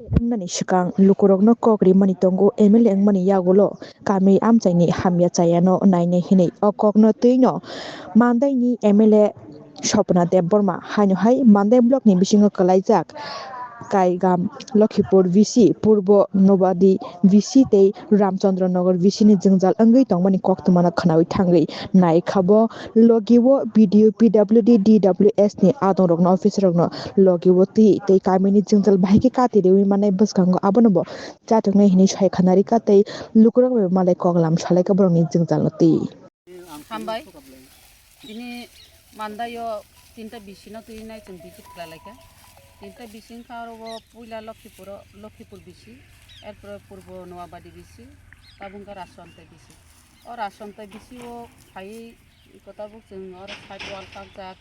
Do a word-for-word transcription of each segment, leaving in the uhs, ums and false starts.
Wngnani swkang lukurokno kok rimani tongo, M L A wngmani yagulo kami amchaini hamya chayano nainai hinwi. O kokno twino Mandaini M L A Swapna Debbarma haino hai Mandai blockni bisingo kwlaijak Kaigam, Lokhipur V C, Purbo Nobadi V C tei Ramchandra Nagar V C ni jwngjal wngwi tongmani koktwmano khwnawi thangwi naikha bo. Logi o B D O, P W D, D W S ni adongrokno, officerrokno logi o twi tei kamini jwngjal bahai khe kati riwi manai bwskango, abono bo chathoknai hinwi sai khana rikha tei lukurok bai malai koklam salaikha borokni jwngjalno twi. Hambai. Tini Mandaio tinta B C no twi nai chwng visit khlai laikha. Tinta B C wngkha oro o puila Lokhipuro, Lokhipur B C, erpore Purbo Noabadi B C, tabuk wngkha Rajchantai B C. O Rajchantai B C o phaiwi iko tabuk chwng oro side wall kakjak,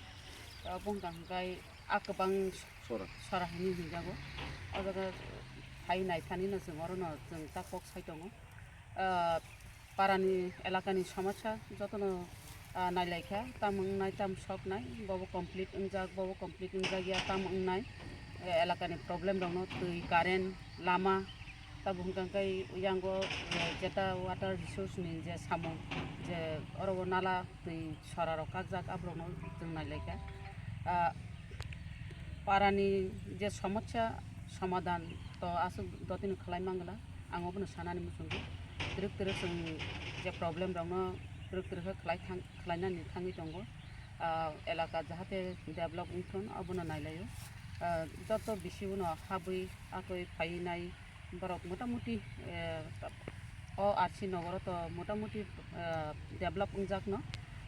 abo wngkha hwnkhe a kwbang sora, sora hinwi hwnjago. O jaga phai naithani no chwng orono chwng ta kok sai tongo. Ah, parani elakani somosya jotono, ah, nailaikha, tamo wngnai, tamo soknai, bobo complete wngjak, bobo complete wngjak ya, tamo wngnai, eh, elakani problem rokno, twi, current, lama, tabuk hwnkha khe yango, eh, jeta water resource ni je samung, je oro o nala twi sora rok kakjak, aborokno chwng nailaikha. Ah, parani je somosya somadan to aswk dotino khlai mangla. Ang obono sanani muchungo, twrwk twrwk chwng je problem rokno twrwk twrwk khe khlai thang, khlainani thangwi tongo. Ah, elaka jahate develop wngthon, abono nailaio. Ah, joto B C o no habwi akoi phaiwi nai borok motamuti, eh, o R C nogoro to motamuti, eh, develop wngjak no.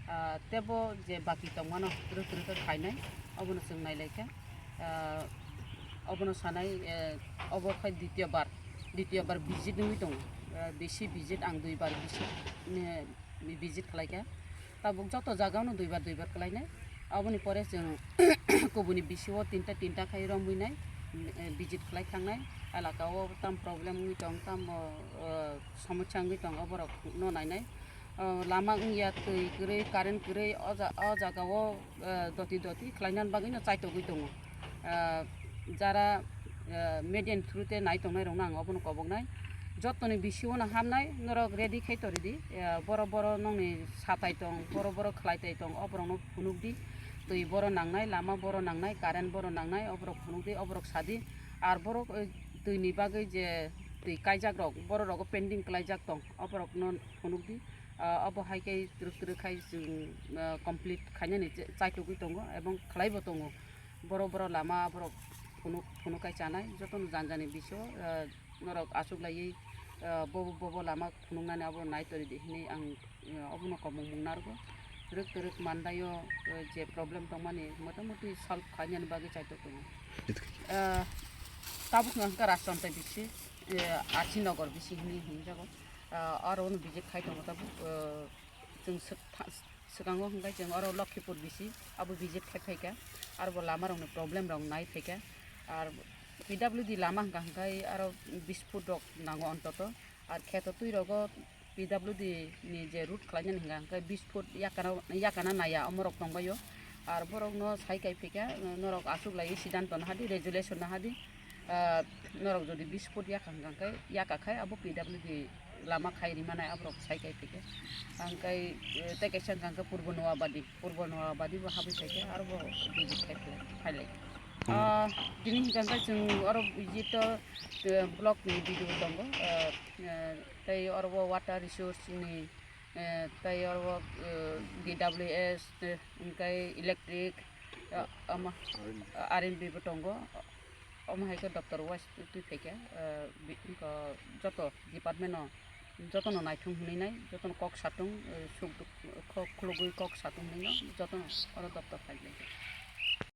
Ah, tebo je baki tongmano twrwk twrwk khe khainai, obono chwng nailaikha. Ah, obono sanai, eh, obo khai dityo bar, dityo bar visit wngwi tongo. Eh, bisi visit ang dui bar visit, eh, visit khlaikha. Tabuk joto jagao no dui bar dui bar khlainai. Aboni pore chwng kubuni bisi o tinta tinta khai romwi nai, eh, visit khlai thangnai. Elaka o tam problem wngwi tong, tam, eh, somosya wngwi tong, oborok no nainai. Oh, lama wngya, twi kwrwi, current kwrwi, o ja-, o jaga o, eh, doti doti khlainani bagwi no chaitogwi tongo. Eh, jara, eh, media ni through te nai tongnai rok no ang obono koboknai. Jotoni bisi o no hamnai, norok ready khai tori di. Eh, boro boro nongni satai tong, boro boro khlai tai tong, oborok no phunuk di. Twi boro nangnai, lama boro nangnai, current boro nangnai, oborok phunuk di, oborok sadi. Ar borok, eh, twi ni bagwi je twi kaijak rok, boro rogo pending kwlaijak tong, oborok no phunuk di. Ah, obo hai khe twrwk twrwk khai chwng, ah, complete khainani ch-, chaitugwi tongo ebong khlaibo tongo. Borok, borok lama borok phunuk, phunuk khai chanai, jotono jani jani biso, ah, norok aswk laiwi, ah, bobo, bobo lama phunuknani abo nai tori di hinwi ang, ah, obono komung mung narwgo. Twrwk twrwk Mandaio, ah, je problem tongmani motamuti solve khainani bagwi chaitok tongo. Ah, tabuk wngkha Rajchantai bisi, eh, Achi Nagar bisi hinwi hwnjago. Ah, aro ono visit khai tongo tabuk, ah, chwng swk-, tha-, swkango hwnkhe chwng oro Lokhipur bisi abo visit khai phaikha, aro bo lama rokni problem rok nai phaikha, ar P W D lama hwnkha hwnkhe aro bish foot rok nango ontoto, ar kheto twi rogo P W D ni je route khlainani hwnkha hwnkhe bish foot yakana, yakana naiya omorok tongbaio, ar borokno sai kai phaikha, norok aswk laiwi sidanto nahadi, resolution nahadi, ah, norok jodi bish foot yakha hwnkha hwnkhe yakakhai abo P W D lama khai rimanai aborok sai kai phaikha. Ang kai, eh, tei kaisa hwnkha hwnkhe Purbo Noabadi, Purbo Noabadi bo habwi phaikha, aro bo visit khai phailai. Hmm. Ah, tini hwnkha hwnkhe chwng oro visit o, eh, block ni video tongo, eh, eh, tei oro bo water resource ni, eh, tei oro bo, eh, D W S, eh, hwnkhe electric, eh, ama, R N B. R N B bo tongo. Omo hai khe doctor wise twi phaikha, eh, bi-, wngkha joto department no jotono naithung hwnwi nai, jotono kok satung, eh, suk duk-, kho-, khulugwi kok satung hwnwi no jotono oro doctor phai lai kha.